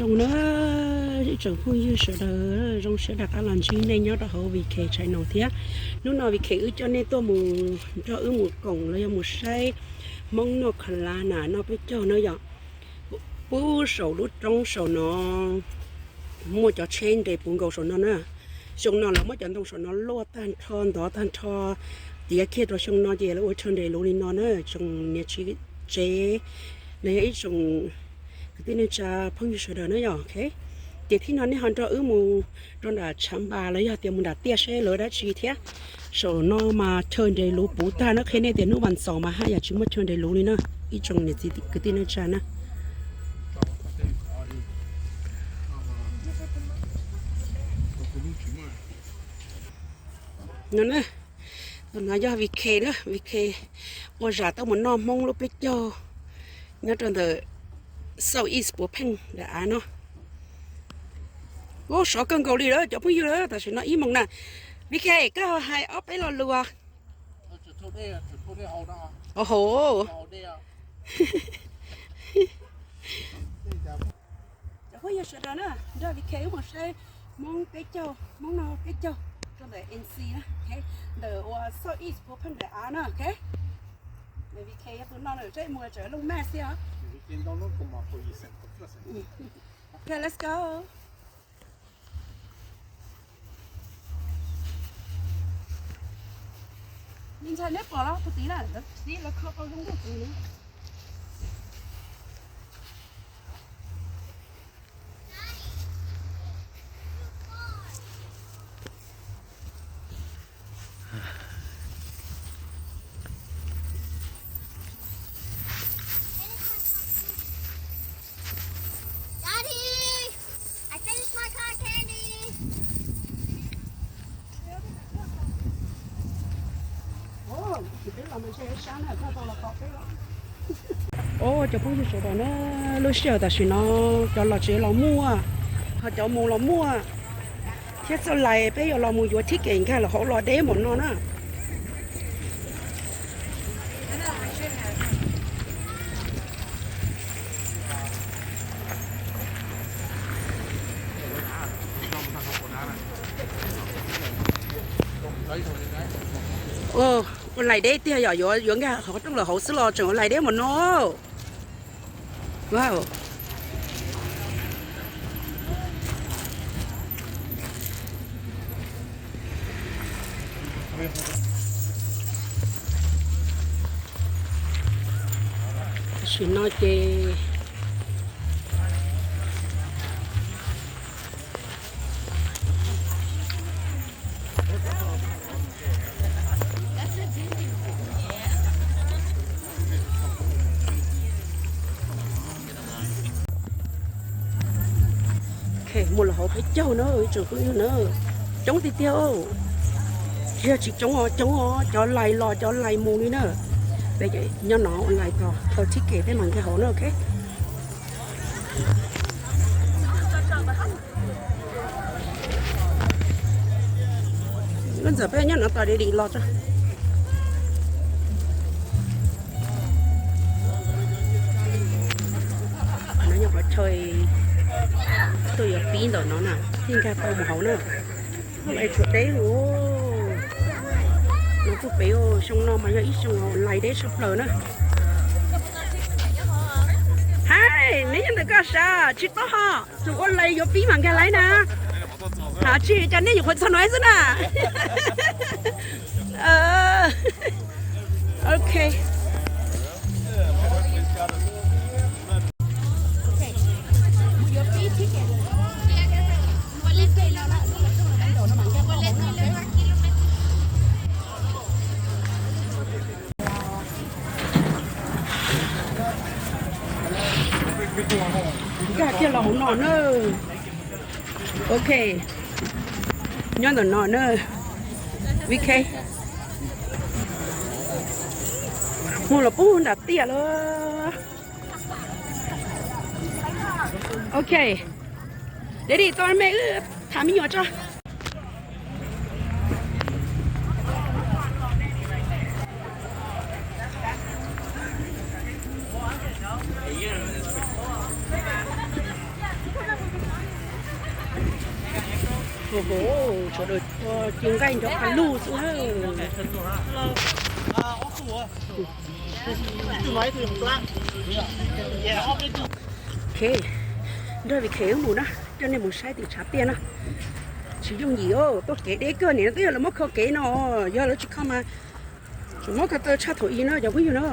Zoo na, ib tsoom phooj ywg sawv daws, zoo siab rov qab los ntsib nej nyob rau hauv V K Channel thiab. Hnub no V K wb coj nej tuaj mus nrog wb mus koom los yog mus saib Hmoob noj kha la na, noj peb caug na yom. Puag saum lub roob saum no muaj cov tsheb nres puv nkaus saum no na. Xyoo no lawv muab cov ntoo saum no luaj tag nrho ntov tag nrho tiav kiag rau xyoo no ces lawv ua chaw nres luv li no na, tsoom niam tsev los yog ib tsoom kwv tij neej tsa phooj ywg sawv daws na yom. Ces thaum no nej ho nrog wb mus rau nram tshav npas los yog tias mus nram tiaj seb lawv dab tsi thiab. Saum no mas chaw nres luv puv tag na, qhia nej tias hnub vas xaum mas haj yam tsis muaj chaw nres luv li na, ib tsoom niam txiv kwv tij neej tsa na. No na, tus no yog V K na, V K ua zam tuaj mus noj Hmoob lub peb caug nyob rau ntawm South East Puav Pheej daim av no. Ua sov kawg nkaus li lawm cov phooj ywg lawm, tam sim no ib moos na. V K, koj hais ob peb lo lus. Ua hauv. Cov phooj ywg sawv daws na, nrog V K wb mus saib Hmoob peb caug, Hmoob noj peb caug rau ntawm N C na, ntawm uas South East Puav Pheej daim av na, ok. Ntawm V K yog tus no lawm, saib mus tsam looj maj xwb os. Ok, let's go. Me ntxhais, neb pom los puag tid na, lawv tib lawv kho tau zoo nkauj kawg li. Daddy, I finished my cotton candy. Os, cov phooj ywg sawv daws na, lub sij hawm tam sim no cov los tsev los muaj, ho cov mus los muaj, thiab txoj lais peb yuav los mus yuav ticket nkag los hauv los deb npaum no na. Ua lais deb tiag yom, yuav yuav nkag qhov rooj lawm hauv xwb los tseem ua lais deb npaum no. Wow. Tam sim no ces mus los hauv peb caug na, ib tsoom phooj ywg na, coob tiag tiag. Tsis yog tsis coob os, coob os, cov lais los cov lais mus li na. Peb nyob no ua lais tos khaws ticket peb mam nkag hauv na, ok. Nkauj Ntxawm, peb nyob no tos Daddy los tso. No yog qhov chaw tuaj yuav pib ntawm no na, thiaj nkag tau mus hauv na. Lais tshuav deb lawm. No tuaj pem xyoo no mas yog ib xyoo lais deb tshaj plaws na. Hais, neb nyob ntawm koj sav tsis paub ho, tseem ua lais yuav pib mam nkag lais na. Hais tsis cas nej nyuam qhuav txog no xwb na. Ok. Nkag kiag los hauv no na. Ok. Nyob ntawm no na. V K. Mus los puag nram tiaj lawm. Ok. Daddy, tos me wb tham me nyuam tso. Ua, sawv daws ua ci nqaij nrov qab lug xwb na. Ok, nrog Vim Khev wb mus na, coj nej mus saib tim tshav tiaj na. Tsis yooj yim, tuaj kev deb kawg, nim no twb yog lawv muab kho kev no, yog lawv tsis kho mas tseem muab kho tau tshaj thaum i no cov phooj ywg na.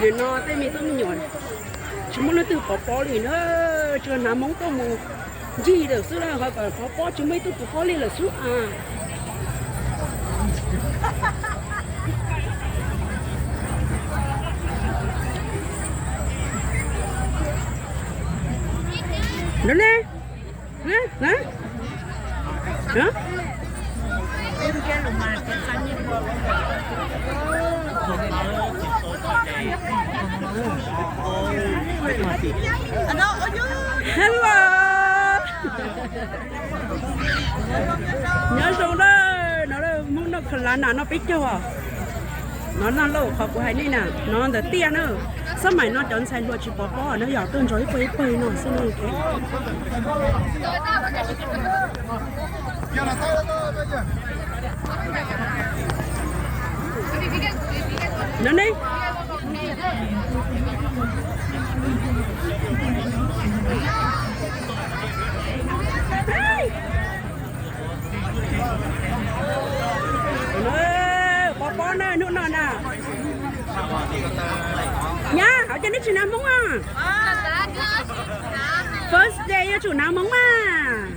Nim no tej me tub me nyuam tsis muaj leej twg pov pob li na, tsuas hnav Hmoob tuaj mus ncig lawm xwb na, ho kom pov pob tsis muaj ib tug pov pob li lawm xwb a. Nrog ne. Hello. Nyob zoo na, no Hmoob noj kha la na, noj peb caug os. No noj lauj, qhov kuv hais nej na, no ntawm tiaj na. Xab maim no cov ntxhais hluas tsis pov pob no, yog tuaj ntsoov ib pawg ib pawg no xwb no. No ne. Pov pob na hnub no na. Nyab, ua cas neb tsis hnav Hmoob a? First day yuav tsum hnav Hmoob mas.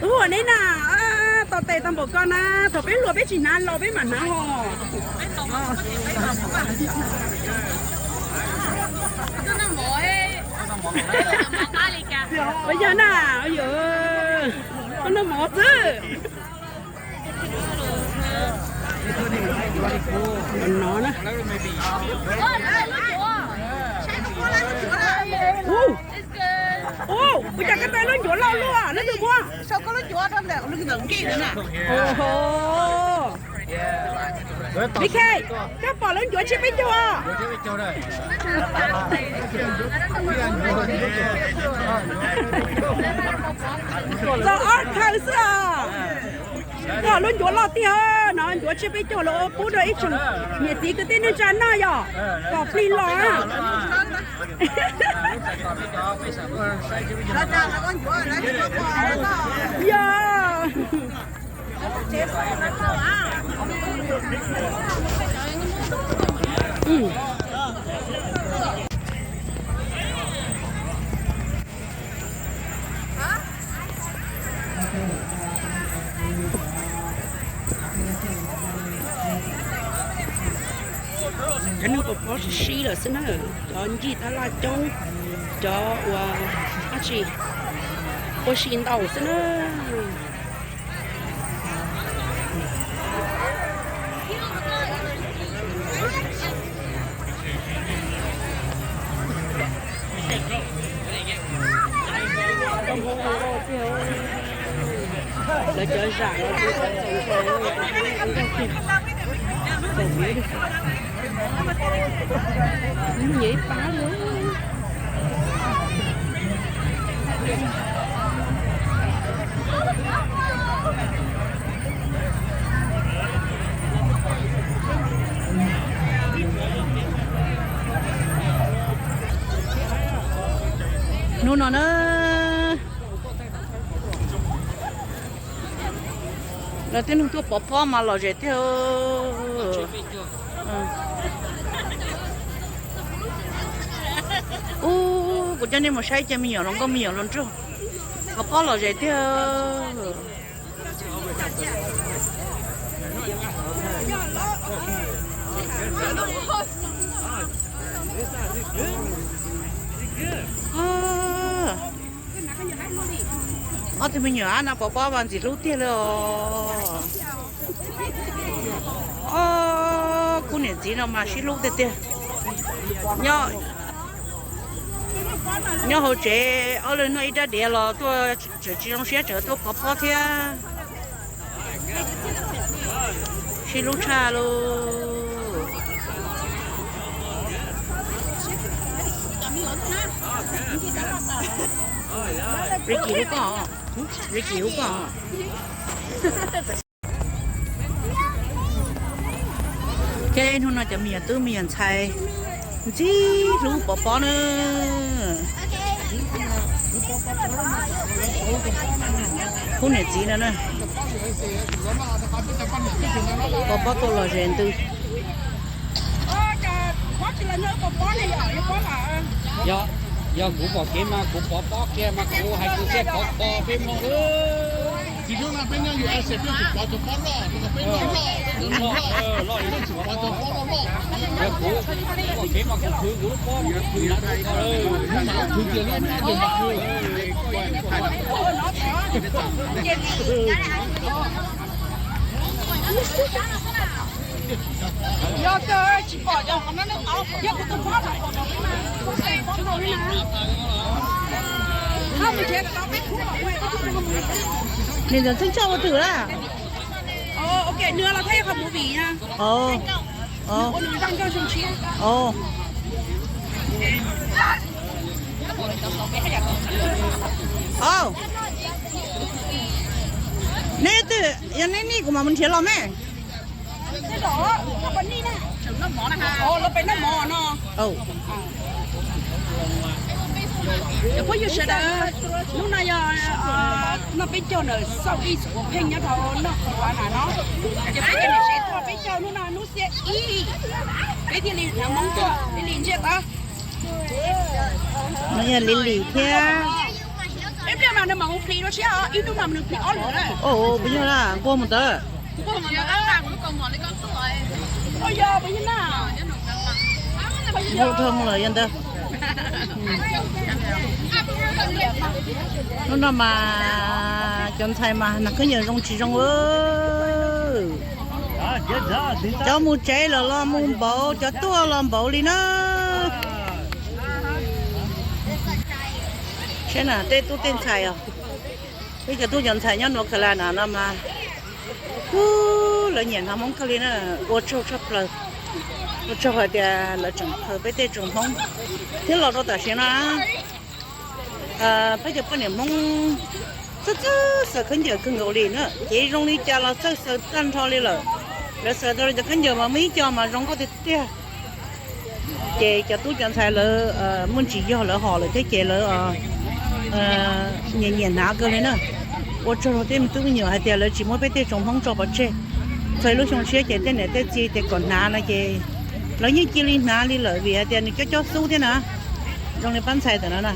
Tub huam neb na, tau tes tau npaum ko na, thaum peb hluas peb tsis hnav, laus peb mam hnav hos. Ua yog na, koj noj mov xwb. No na. Ua cas koj tau lub ncuav loj luaj, leej twg muab? Vim Khev, koj pom lub ncuav tsiab peb caug os? Txog ob khaw xwb os. Koj lub ncuav loj tiag, no ncuav tsiab peb caug los pub rau ib tsoom niam txiv kwv tij neej tsa noj yom, kom plig los. Yog. Cov neeg pov pob sib sib lawm xwb na, cov ncig tab laj coob, cov ua dab tsi ua si ntau xwb na. Lawv cov zam los txaus ntshai, txaus ntshai. Nyiam ib pab li. Hnub no na, lawv tib neeg tuaj pov pob mas lom zem tiag. Ub, kuv coj nej mus saib cov me nyuam hluas nkauj me nyuam hluas nraug pov pob lom zem tiag. Ob tug me nyuam no pov pob mas ntxim hlub tiag li os. Ob khub niam txiv no mas sib hlub tiag tiag. Nyob hauv tsev ob leeg noj ib rab diav los tuaj tseem tsis zoo siab tseem tuaj pov pob thiab. Sib hlub tshaj lauj. Ricky hlub koj, Ricky hlub koj. Ces hnub no cov me nyuam tub me nyuam ntxhais ntxim hlub pov pob na. Khub niam txiv no na, pov pob tuaj los ze ntws. Yog kuv pom kev mas kuv pov pob kiag mas kuv hais kuv thiaj pov pob peb mloog. Yog kuv pom kev mas kuv khwv kuv lub pob mas kuv khwv na. Nws ntawm txheeb tshaj ua twg lawm? Neb twb yog neb nij kuv mam mus nrhiav los me. Phooj ywg sawv daws, hnub no yog noj peb caug ntawm Xauj Ib Kuam Pheej nyob rau noj qhov na no, ces peb cov niam tsev txog peb caug hnub no hnub xiab ib, peb thiaj li hnav Hmoob tuaj thiaj li ntsiag to. No yog Lis Lis thiab. Peb pliag mas nws mam mus plis rau siab os, ib hnub mas nws plis ob lwm na. Puas yog na, nquag mus ntawd. Ua yog, ua yog na. Hu dhau lawm yog ntawd. Hnub no mas cov ntxhais mas hnav khaub ncaws zoo tsis zoo. Cov mus tsev los los mus npaum, cov tuaj los npaum li na. Saib na, tej tub tej ntxhais os, peb cov tub cov ntxhais nyob North Carolina no mas, ub, lawv nyiam hnav Hmoob kawg li na. Ua tsaug tshaj plaws, ua tsaug hais tias lawv tseem khaws peb tej tsoos Hmoob thiab los rau tam sim no. Peb cov poj niam Hmoob txawj txawj xaws khaub ncaws kawg nkaus li na, ces zoo li cas los txawj xaws tag nrho li lawm. Lawv xaws tau li cov khaub ncaws mas muaj ib co mas zoo nkauj tiag tiag. Ces cov tub cov ntxhais lawv muaj ntsis yog lawv hom lawm thiab ces lawv nyiam nyiam hnav kawg li na. Ua tsaug rau tej me tub me nyuam hais tias lawv tsis muab peb tej tsoos Hmoob tso pov tseg. Txog ib lub xyoo tshiab ces tej niam tej txiv tias kom hnav no ces lawv yeej cia li hnav li lawm vim hais tias nws cob cob xub thiab na. Zoo li pab ntxhais tam no na,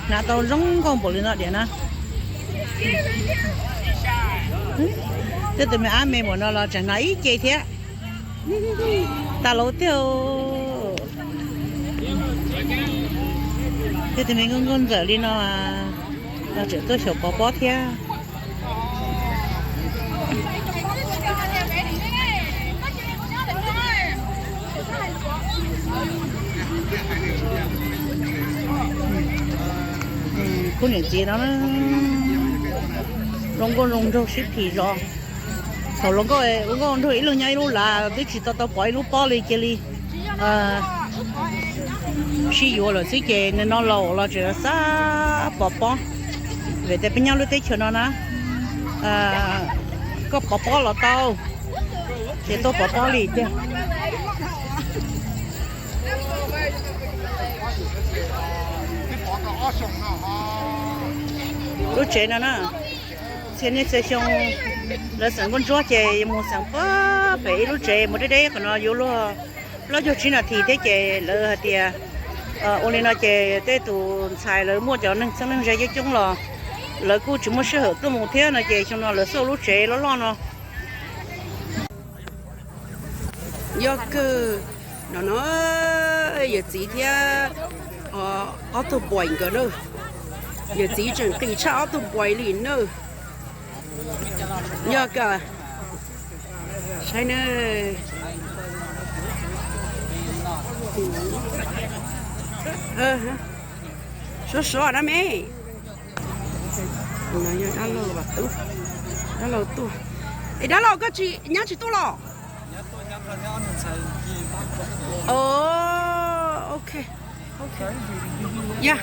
hnav tau zoo nkauj npaum li no diam na. Tej tus me ab me npaum no los tseem hnav ib ce thiab. Tas laus tiag. Tej tus me nkauj nkauj ntxawm li no los tseem tuaj xyaum pov pob thiab. Khub niam txiv no zoo nkauj zoo nraug sib phim zos. Thaum hluas nkauj ua nkauj nraug ib leeg nyob ib lub lav twb tsis tau tau pov ib lub pob li cia li sib yuav lawm xwb ces nim no laus los tseem xav pov pob. Vim tias peb nyob lub teb chaws no na, koj pov pob los tau, ces tuaj pov pob li tiag. Lub tsev no na, txhia niaj txhia xyoo lawv xeem Nkauj Ntsuab ces yuav mus xeem pem ib lub tsev mus deb deb qhov no yuav luag plaub caug tsib nas this thiab ces lawv hais tias ua li no ces tej tus ntxhais lawv muaj cov neeg txheeb neeg ze coob coob los lawv kuj tsis muaj sij hawm tuaj mus thiab no ces xyoo no lawv xauj lub tsev loj loj no. Yog kawg no no, yawm txiv thiab ob tug boys nkawd na. Yawm txiv tseem qis tshaj ob tug boys li nawb. Yog kawg. Saib nawb. Suav suav na me. Yog dab laug tuaj. Es dab laug koj tsis, nyab tsis tuaj los? Ok. Yog.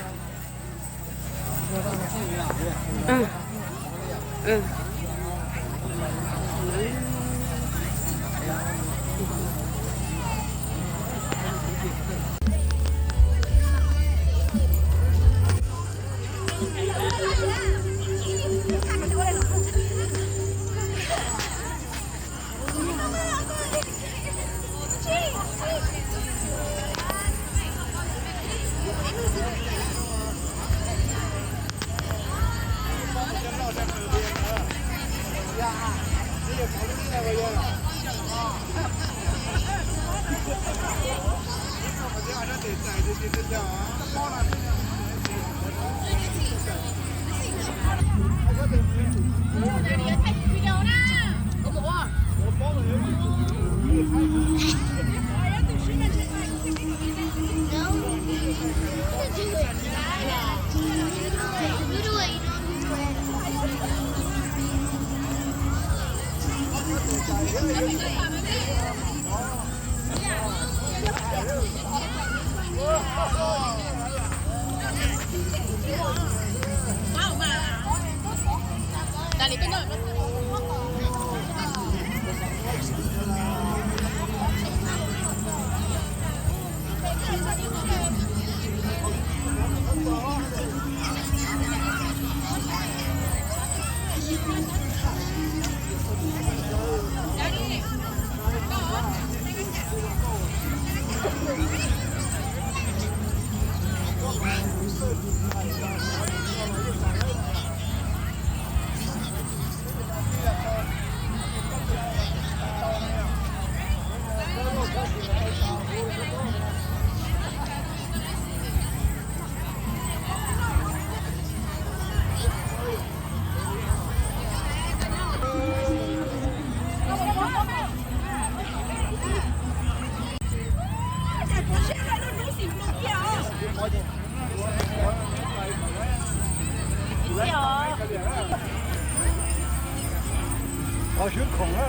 Qhov swb khoom na,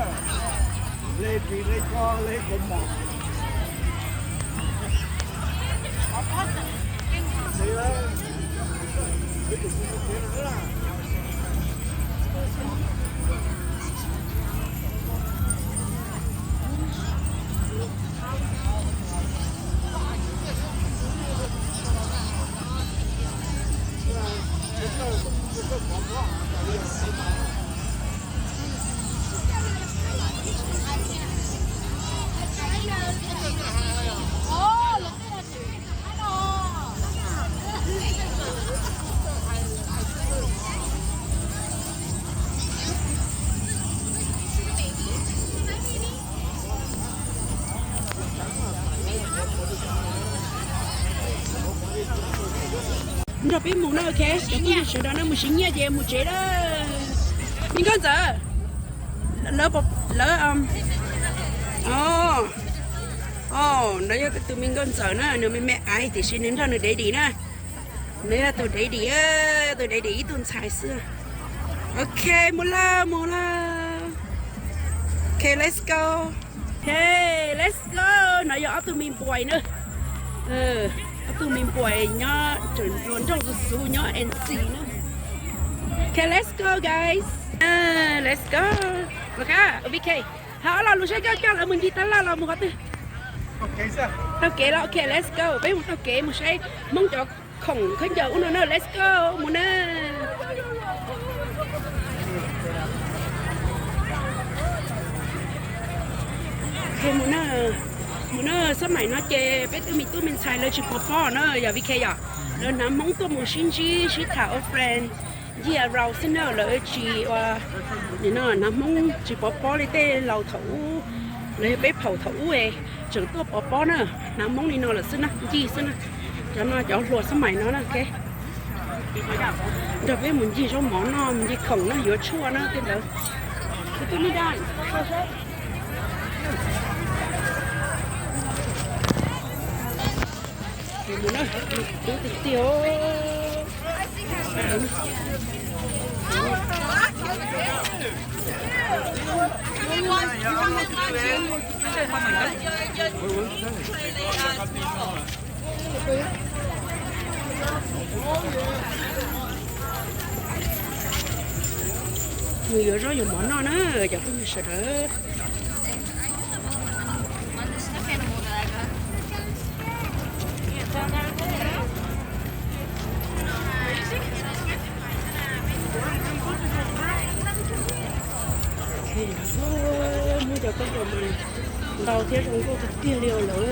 le ris le ko le kaus mom. Nrog peb mus na, ok, cov phooj ywg sawv daws na, mus siv nyiaj ces mus tsev na. Me nkauj ntxawm, lawv, lawv, o, o, no yog tus me nkauj ntxawm na, nws me me aiv tiam sis nws nrog nws daddy na. Nws yog tus daddy, tus daddy ib tug ntxhais xwb. Ok, mus lawm, mus lawm. Ok, let's go. Ok, let's go. No yog ob tug me boys na. Ob tug me boys nyob tseem hluas nraug xus xus nyob N C na. Ok, let's go, guys. Let's go. Mus qab, V K. Hos los lus saib koj coj lawv mus ncig tab laj los mus qhov twg? Taug kev los, ok, let's go. Peb mus taug kev mus saib Hmoob cov khoom khaub ncaws ub no na, let's go, mus na. Mus na, mus na, xab maim no ces peb tug me tub me ntxhais lawv tsis pov pob na, yog V K yom. Lawv hnav Hmoob tuaj mus sib ntsib sib tham ua friend, ncig around xwb na, lawv tsis ua, nim no hnav Hmoob tsis pov pob li tej laus thaum ub, los yog peb phaum thaum ub es tseem tuaj pov pob na, hnav Hmoob li no lawm xwb na, ncig xwb na. Cov no cov hluas xab maim no na, ok. Nrog peb mus ncig zaub mov noj, mus ncig khoom noj, yuav tshuaj na tej ntawd. Tus tub nij daj, mus na, mus tiag tiag. Nws yuav zaub yuav mov noj na, cov phooj ywg sawv daws. Muab cov khaub ncaws mas ntau thiab zoo nkauj tiag tiag li os lawm.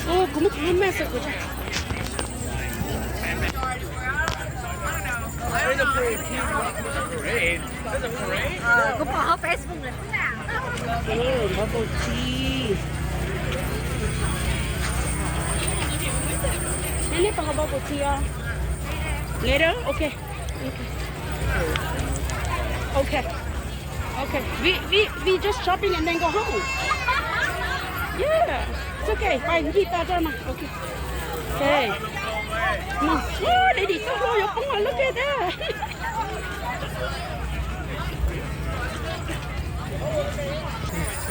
Ua, kuv muab qhov maj xav kuv tso. Kuv pom hauv Facebook lawm. Bubble tea. Neb, neb pom hauv bubble tea os? Later, ok. Ok. Ok. We, we, we just shopping and then go home. Yeah. It's okay. Pais ncig tas rau mas. Ok. Ok. No. Ua, daddy, txoj hlua yuav poob lub kej tag.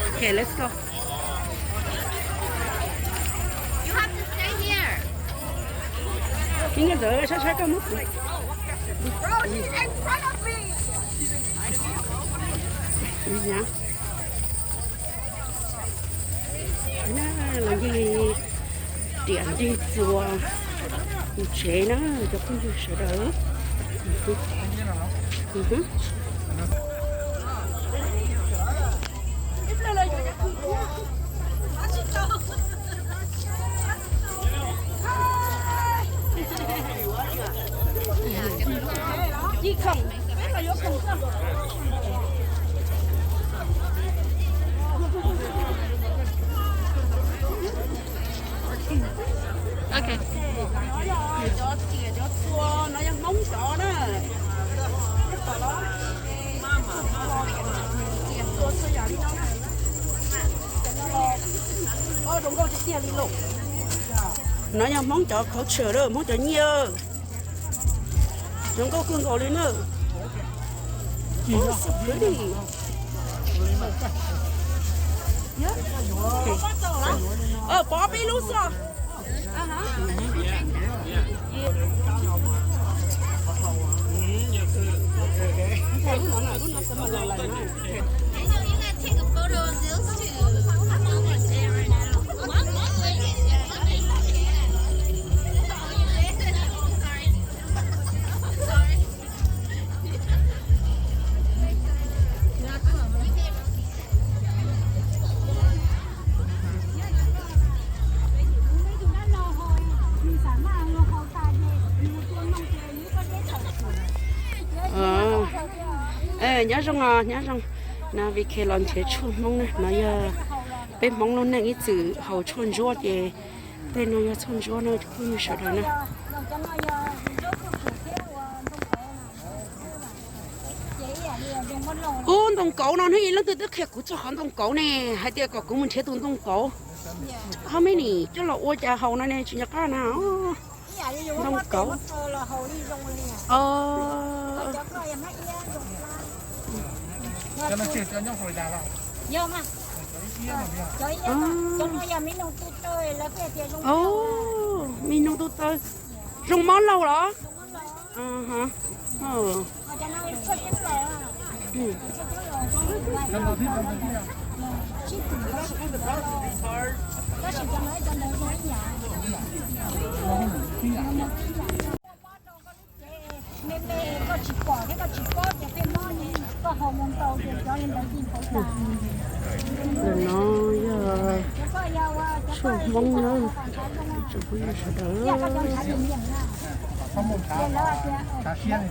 Ok, let's go. You have to stay here. Ib nkawm ntawd sab sab koj muab kuv. Bro, she's in front of me. Los ncig riam ncig txuas mus tsev na, cov phooj ywg sawv daws. Ok. Cov riam cov txuas no yog Hmoob cov na. Riam txuas txhua yam li no na. Zoo nkauj tiag tiag li lauj. No yog Hmoob cov culture, Hmoob cov nyiaj. Zoo nkauj kawg nkaus li na. Oh, so pretty. Pov peb lub xwb. Nyob zoo os, nyob zoo. No vim khe los nrhiav tshuaj Hmoob na, no yog peb Hmoob lub neej ib txwm haus tshuaj ntsuab ces tej no yog tshuaj ntsuab na cov phooj ywg sawv daws na. Ub, ntoo kauv no hnub ib leej twg twb qhia kuv txog qhov ntoo kauv ne, hais tias kom kuv mus nrhiav tus ntoo kauv. Ho me nim coj los ua cas haus no ne, tsis nco qab na. Ntoo kauv. Me noog tu taw. Zoo mob laug los? Ntawm no yog tshuaj Hmoob na, tsoom phooj ywg sawv daws. Ces lawv tias,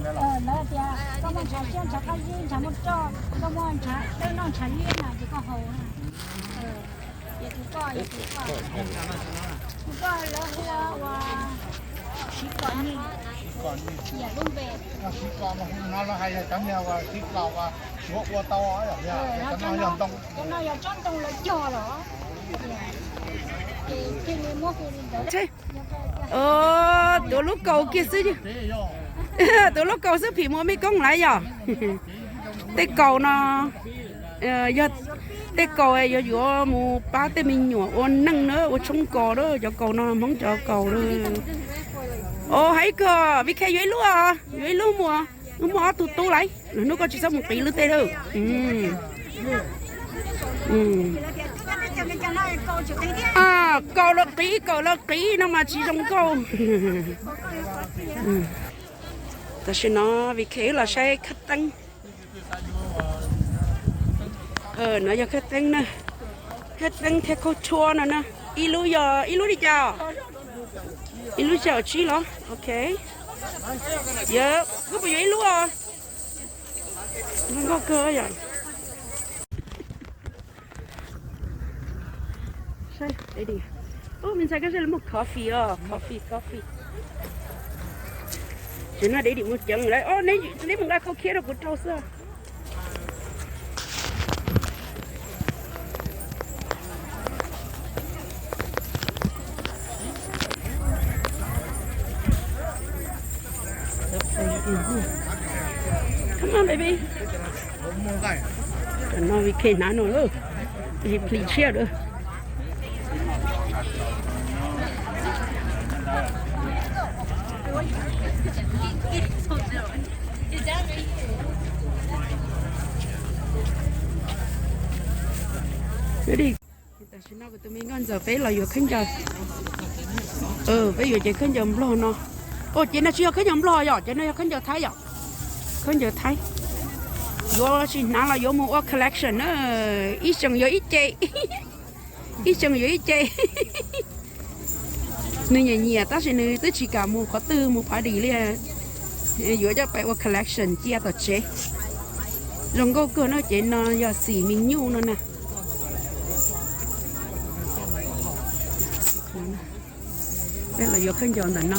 lawv tias koj muaj ntshav siab, ntshav qab zib, ntshav muaj roj, koj muaj ntshav dej noj ntshav liab na ces koj haus na. Ces tus koj, tus koj, tus koj lawv hu ua Siv Kom Nyij, yam lub npe. Siv Kom mas no lawv hais yog cov niag uas Siv Kom uas Suav ua tau, cov no yog ntoo, cov no yog tsob ntoo lawv cog los. Ces thiaj li muab hu li ntawd. Tuav lub kaus kiag xwb, tuav lub kaus xwb phim mus mej koob lawm yog. Tej kaus no yog tej kaus yuav yuav mus pab tej me nyuam ua neej na, ua tshoob kos na, cov kaus no Hmoob cov kaus na. Oo, hais kawg, Vik Khe yuav ib lub os, yuav ib lub mus, wb muaj ob tug tub lawm, lwm hnub koj tsis txhob mus qiv lub tej lawm. Kaus los qiv, kaus los qiv no mas tsis zoo nkauj. Tam sim no Vik Khe wb los saib khab teeb. No yog khab teeb na, khab teeb thiab khaub tshuab no na. Ib lub yog ib lub li cas? Ib lub xya caum tsib los? Ok. Yog, wb puas yuav ib lub os? Zoo nkauj kawg yom. Ub, me ntxhais, koj saib lawv muaj coffee os, coffee, coffee. Ces no Daddy mus ceev lawm. Neb mus nqa khau khiab rau kuv rau xwb. Come on, baby. Tam no Vik Khe hnav no lawm, plis tshiab lawm. Tam sim no kuv tus me nkauj ntxawm peb los yuav khaub ncaws. Peb yuav cev khaub ncaws Nplog no. Ces no tsis yog khaub ncaws Nplog yom, ces no yog khaub ncaws Thaib yom. Khaub ncaws Thaib. Yuav tsis hnav los yuav mus ua collection na. Ib xyoos yuav ib ce, ib xyoos yuav ib ce. Nws nyiam nyiam tab sis nws twb tsis kam mus qhov twg mus party li. Yuav coj pais ua collection cia tom tsev. Zoo nkauj kawg no, ces no yog xim me nyuj no na. Peb los yuav khaub ncaws ntawm no.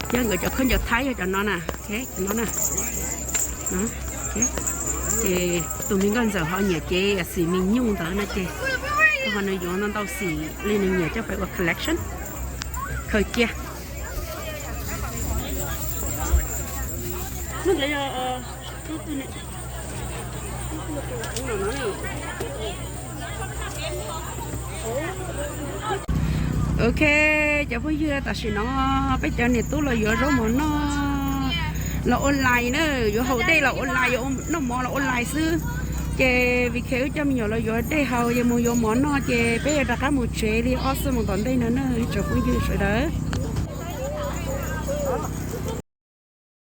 Thiab nkawd cov khaub ncaws Thaib yog cov no na, cov no na. Ces tus me nkauj ntxawm ho nyiam cev xim me nyuj ntawd no ces ho nws yuav ntau ntau xim li nws nyiam coj pais ua collection. Khaws cia. Ok, cov phooj ywg, tam sim no peb cov niam tub los yuav zaub mov noj los ua lais na, yuav haus dej los ua lais, yuav noj mov los ua lais xwb. Ces Vik Khe wb coj me nyuam los yuav dej haus, yuav mus yuav mov noj, ces peb yuav rov qab mus tsev li ob xuab moos tom ntej no na tsoom phooj ywg sawv daws.